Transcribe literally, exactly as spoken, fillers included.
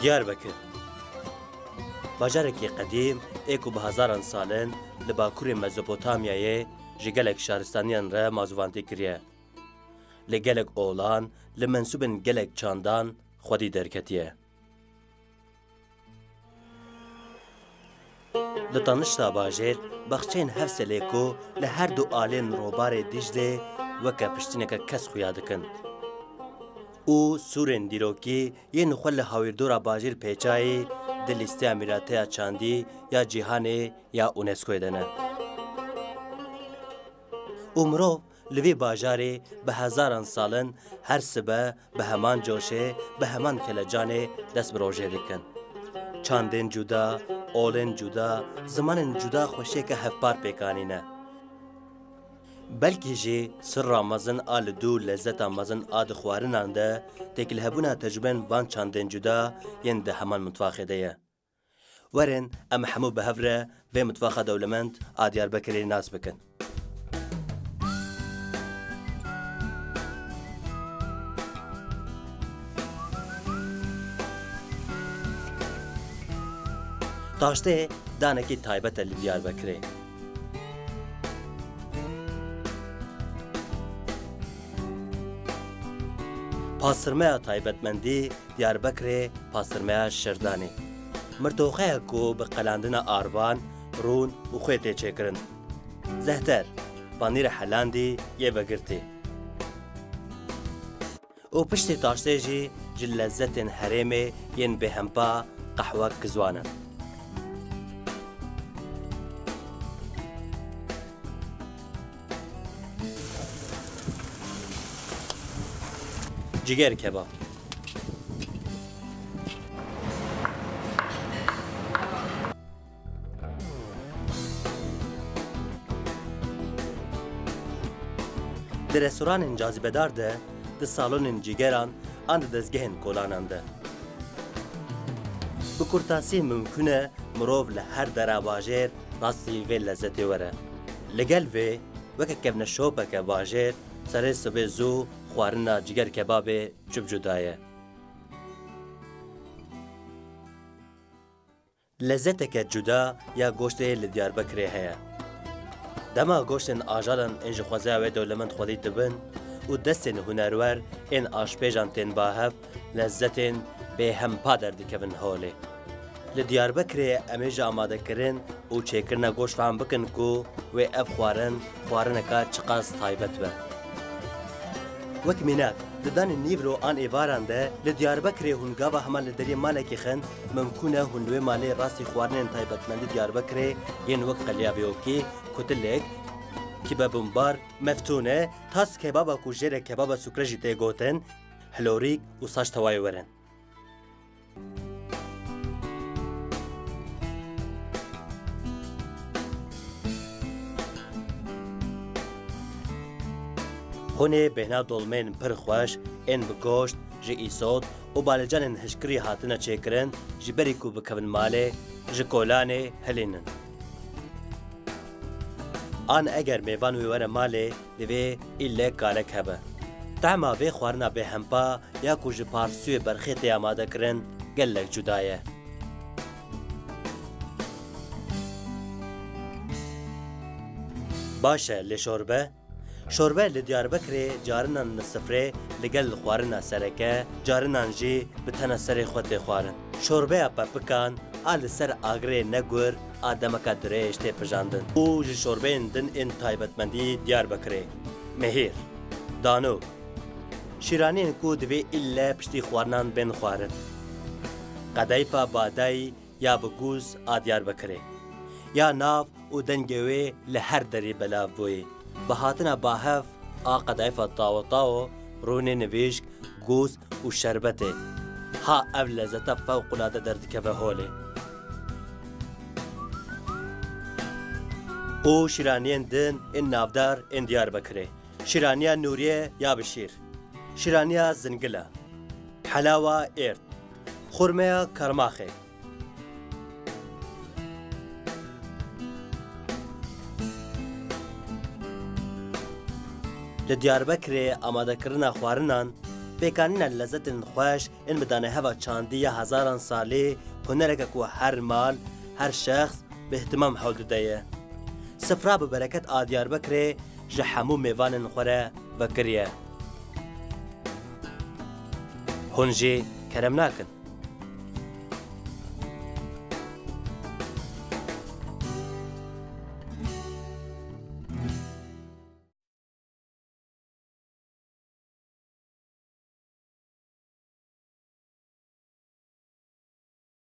Diyarbekir. Bajarekî qedîm ê ku bi hezaran sal in li bakurê Mezopotamyayê ji gelek şaristaniyan re mazûvantî kiriye. Li gelek olan, li mensûbên gelek çandan xwedî derketiye. Li tanişta bajêr, baxçeyên hevselê ku li her du alên robarê Dîclê weke piştîneke kes xuya dikin û sûrên dîrokî yên xwe li hawirdora bajêr pêçayî di lîsteya mîrateya çandî ya cîhanê ya UNESCOyê de ne. Û mirov li vê bajarê bi hezaran sal in her sibe bi heman coşê, bi heman kelecanê dest bi rojê dikin. Çandên cuda, olên cuda, zimanên cuda xweşiyeke hevpar pêk anîne. Belkî jî sirra mezin a li dû lezzeta mezin a di xwarinan de têkilhebûna tecrûbên van çandên cuda yên di heman mitwaxê de ye. Werin em hemû bi hev re vê mitwaxa dewlemend a Diyarbekirê nas bikin. Taştê danekî taybet e li Diyarbekirê. Pasirmeya taybetmendî Diyarbekirê pasirmeya şerdanê. Mirtoxeya ku bi qelandina arvan, rûn û xwê tê çêkirin. Zehter, panîra helandî yê vegirtî. Û piştî taştê jî ji lezzetên herêmê yên bêhempa qehwe kizwan in. Ciger kebab. Di restoranên cazîbedar de, di salonên cîgeran an di dezgehên kolanan de. Bi kurtasî mimkûn e mirov li her dera bajêr rastî vê lezzetê were. Li gel vê, weke kevneşopeke bajêr, serê sibê zû xwarina ciger kebabê çi bi cuda ye. Lezzeteke cuda ya goştê li Diyarbekirê heye. Dema goştên ajalan ên ji xwezaya wê dewlemend xwedî dibin û destên hunerwer ên aşpêjan tên ba hev, lezzetên bêhempa derdikevin holê. Li Diyarbekirê em ê ji amadekirin û çêkirina goşt fehm bikin ku wê ev xwarin, xwarineka çiqas taybet be. Wek mînak, di danên nîvro an êvaran de li Diyarbekirê hûn gava hema li deriyê malekî xin, mimkûn e hûn li wê malê rastî xwarinên taybetmendî Diyarbekirê yên wek qeliyabê okî, kutilek, kîbebûnbar, meftûne, tas kebaba ku jê re kebaba sûkre jî tê gotin, hilorîk û saç tewayê werin. Hûn ê bêhna dolmeyên pir xweş ên bi goşt, ji îsot û balicanên hişkirî hatine çêkirin, ji berî ku bikevin malê, ji kolanê hilînin. An eger mêvan wê were malê, divê îlle kalek hebe. Tehma vê xwarina bêhempa ya ku ji parsûyê berxê tê amade kirin gelek cuda ye. Baş e, lê şorbe? Şorbe li Diyarbekirê carinan li sifrê li gel xwarina sereke, carinan jî bi tena serê xwe tê xwarin. Şorbeya pepikan a li ser agirê negur a demeka dirêj tê pijandin û ji şorbeyên din ên taybetmendî Diyarbekirê, mehîr, danûk, şîraniyên ku divê îlle piştî xwarinan bên xwarin. Qedeyfa badayî ya bi gûz a Diyarbekirê ya nav û dengê wê li her derî belav bûyî. Bi hatina bahev a qedayfa tawo tawo, rûnê nivîşk, gûz û şerbetê, ha ev lezeta fewqulade derdikeve holê. Û şîraniyên din ên navdar ên Diyarbekirê. Şîraniya Nûriye ya bi şîr. Şîraniya zingila. Helawa êrd. Xurmeya karmaxê. Li Diyarbekirê amadekirina xwarinan pêkanîna lezetên xweş ên bi daneheva çandî ya hezaran salî, hunereke ku her mal, her şexs bi îhtimam hewl dide ye. Sifra bi bereket a Diyarbekirê ji hemû mêvanên xwe re vekiriye. Hûn jî kerem nakin.